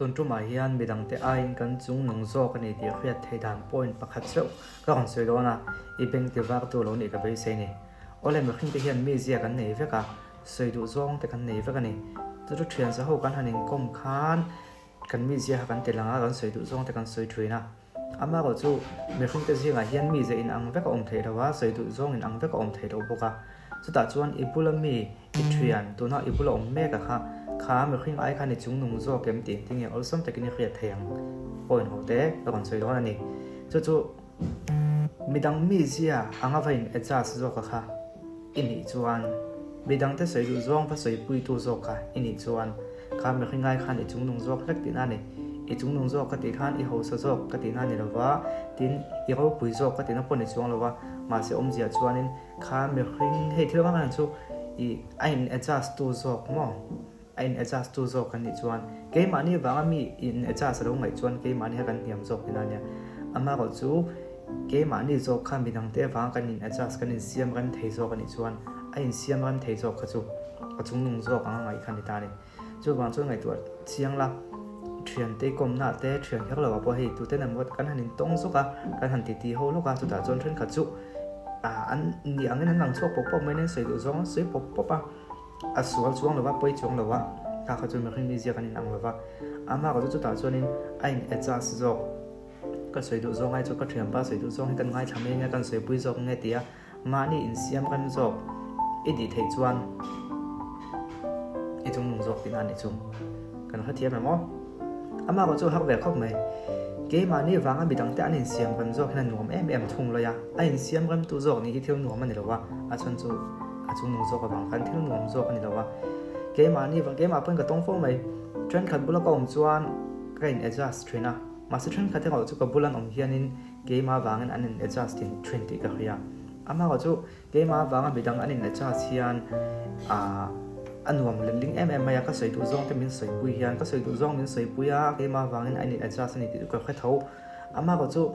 Tun tumah hian midangte aiin kan chung nung zawk a ni tih hriat theih dan point pakhat chauh ka rawn sawi dawn a, i beng ti vartu lo nih ka beisei ni. Awle mihringte hian mizia kan nei vek a, sawi duh zawng te kan nei vek a ni. Chu chu thian sa ho kan han inkawm khan kan mizia kha kan ti lang a, kan sawi duh zawng te kan sawi thin a. Amaherawh chu mihringte zingah hian mize inang vek a awm theih lo a, sawi duh zawng inang vek a awm theih loh bawk a. Chutah chuan i bula mi, i thian, tuna i bula awm mek a kha, kha mihring ai khan i chungnung zawk em tih engtin nge awlsam takin i hriat thei ang point ho te ka rawn sawi dawn a ni. Chu chu midang mizia anga va in adjust zawk a kha i nih chuan, midangte sawi duh zawng va sawipuitu zawk kha i nih chuan kha mihring ai khan i chungnung zawk hlek tihna a ni. I chungnung zawk ka tih khan i hausa zawk ka tihna a ni lova, tin i ropui zawk ka tihna pawh ni chuang lova, mahse awmzia chuanin Kha mihring hei thil vang hian chu i a in adjust tu zawk maw? A in adjust tu zawk kan nih chuan keimahni vanga mi in adjust a lo ngaih chuan keimahni kha kan hniam zawk tihna ania. Amaherawh chu keimahni zawk kha midangte avanga kan in adjust kan insiam rem thei zawk a nih chuan a insiam rem thei zawk kha chu a chungnung zawk anga ngaih kha a ni ta a ni. Chuvang chuan ngaihtuah chiang la, thiante kawmna te, thian kher lo ah pawh hei tuten an kan han intawng zawk a, kan han titi ho lawk a, chutah chuan thenkhat chu ah an ni angin an lang chhuak pawp pawp mai a, an sawi duh zawng an sawi pawp pawp a, a sual chuang lo va, pawi chuang lo va, kha kha chu mihring mizia kan inang lo va, amah erawh chu chutah chuanin a in adjust zawk, ka sawi duh zawng ai chu ka thianpa sawi duh zawng hi kan ngaithla mai anga kan sawipui zawk nge tia. Mahni insiam rem zawk i tih theih chuan i chungnung zawk tihna a nih chu. Kan hrethiam em aw? Amah erawh chu a har ve khawp mai. Keimahni vanga midangte an insiam rem zawk hian a nuam em em thung lawi a, a insiam remtu zawk nih hi thil nuam a ni lo a, a chhan chu a chungnung zawk avang khan thil nuam zawk a ni lo a. Keimahni vang, keimah pawhin ka tawng fo mai. Thenkhat bula ka awm chuan ka in adjust thin a, mahse thenkhat erawh chu ka bula an awm hianin Keimah vangin an in adjust in thin tih ka hria. Amaherawh chu keimah vanga midang an in adjust hian ah a nuam letling em em mai a, ka sawi duh zawng te min sawipui hian ka sawi duh zawng min sawipui a, keimah vangin an in adjust a ni tih chu ka hre tho. Amaherawh chu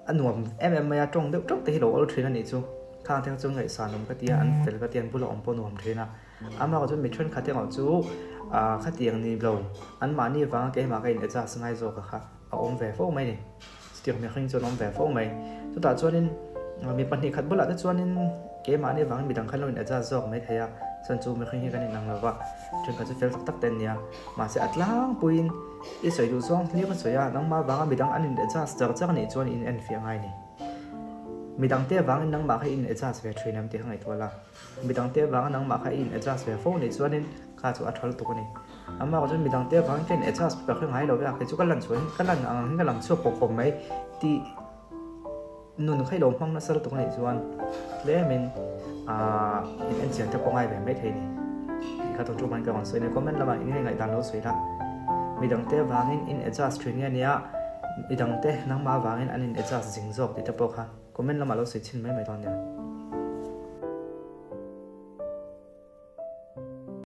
a nuam em em mai a, tawng deuh teuh te hi lo awl thin a nih chu. Khang te kha chu ngaihsan awm ka ti a, an fel ka ti a, an bula awm pawh nuam thin a. Amaherawh chu mi thenkhat erawh chu ah khatiang ni lo, anmahni vanga keimah ka in adjust ngai zawk a kha a awm ve fo mai a ni. Chutiang mihring chuan awm ve fo mai. Chutah chuanin mi pahnih khat bulah te chuanin keimahni avangin midang khan lo in adjust zawk mai thei a, chuan chu mihring hi kan inang lo va, thenkhat chu fel tak tak te an nia. Mahse a tlangpuiin i sawi duh zawng hlir a sawi a, nangmah avanga midang an in adjust char char anih chuan i in enfiah ngai a ni. Midangte avangin nangmah kha i in adjust ve thin em tih kha ngaihtuah la. Midangte avanga nangmah kha i in adjust ve fo nih chuanin kha chu a tha lutuk a ni. Amah erawh chuan midangte avangin ka in adjust ka hre ngai lo ve a, kei chu ka lan chhuah in ka lan ang ang hian ka lang chhuak pawp pawp mai tih nun kha i lo hmang nasa lutuk a nih chuan tlemin aah in enchian te pawh ngai ve mai thei a ni. Tih kha tun ṭum hian ka rawn sawi a ni. Comment lamah eng nge ngaihdan lo sawi la. Midangte avangin in adjust ṭhin nge nia, midangte nangmah avangin an in adjust zing zawk tih te pawh kha comment lamah lo sawi chhin mai mai dawn nia.